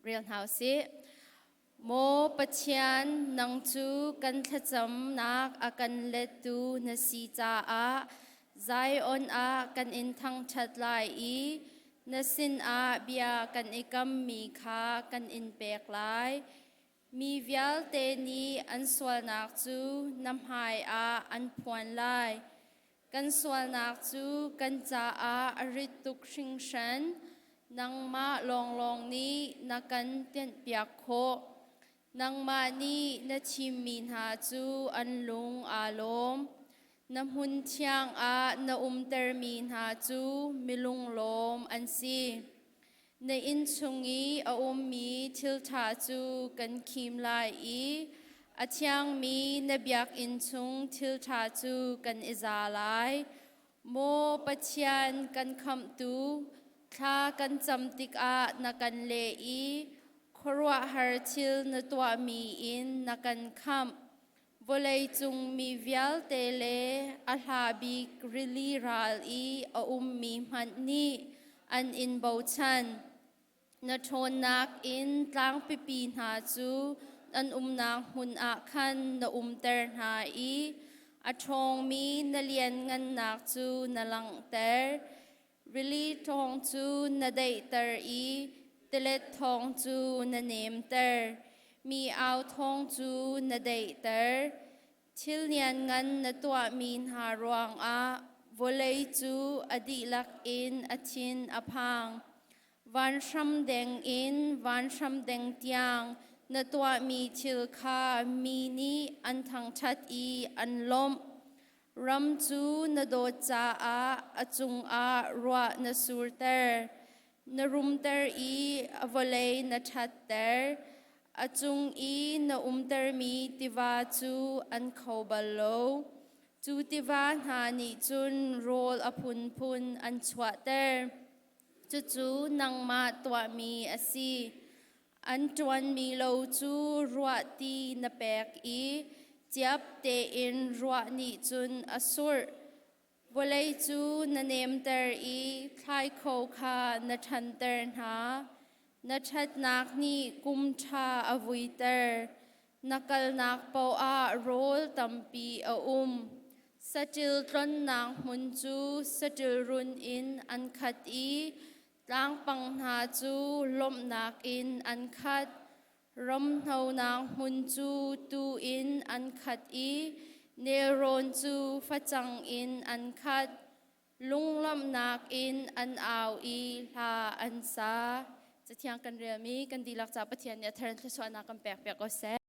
Rel hna usih. Maw Pathian, nang cu kan thlacamnak a kan lettu na si caah Zion ah kan in thangṭhat lai i na sinah bia kan i kammi kha kan in pek lai. Mi vialte nih an sualnak cu na hmaiah an phuan lai. Kan sualnak cu kan caah a rit tuk hringhran. Nangmah lawnglawng nih na kan tianhpiak khawh. Nangmah nih na thimmi hna cu an lung aa lawm. Na hmun thiang ah na umtermi hna cu milunglawm an si. Na inn chung i a ummi thilṭha cu kan khim lai i a thiangmi na biakinn chung thilṭha cu kan i za lai. Maw Pathian kan khamhtu, thla kan cam tikah na kan leh i khuaruahhar thil na tuahmi in na kan khamh. Vawleicung mi vialte le a hla bik rili ral i a ummi hmanh nih an in bochan. Na ṭhawnnak in tlangpipi hna cu an umnak hmun ah khan na umter hna i a ṭhawngmi na lianngannak cu na langhter. Rili ṭhawng cu na daihter i tilet thawng cu na nemter. Mi au thawng cu na daihter. Thil lianngan na tuahmi hna ruangah vawlei cu a dihlak in a thin a phang. Vanhram deng in vanhram deng tiang na tuahmi thil kha mi nih an thangṭhat i an lawmh. Ram cu na dawt caah a cungah ruah na surter. Na rumter i a vawlei na ṭhatter. A cung i na umtermi tiva cu an kho bal lo. Cu tiva hna nih cun rawl a phunphun an chuahter. Cucu nangmah tuahmi a si. An ṭuanmi lo cu ruahti na pek i ciap tein ruah nih cun a surh. Vawlei cu na nemter i thlaikho kha na ṭhanter hna. Na ṭhatnak nih kum ṭha a vuiter. Na kalnak paoh ah rawl tampi a um. Saṭil tlonnak hmun cu saṭil run in an khat i Tlangpang hna cu lawmhnak in an khat. Ramhnonak hmun cu tuu in an khat i nelrawn cu facang in an khat. Lunglawmhnak in an au i hla an sa. Cathiang kan relmi kan dihlak ca Pathian nih a thar in thluachuahnak kan pek piak ko seh.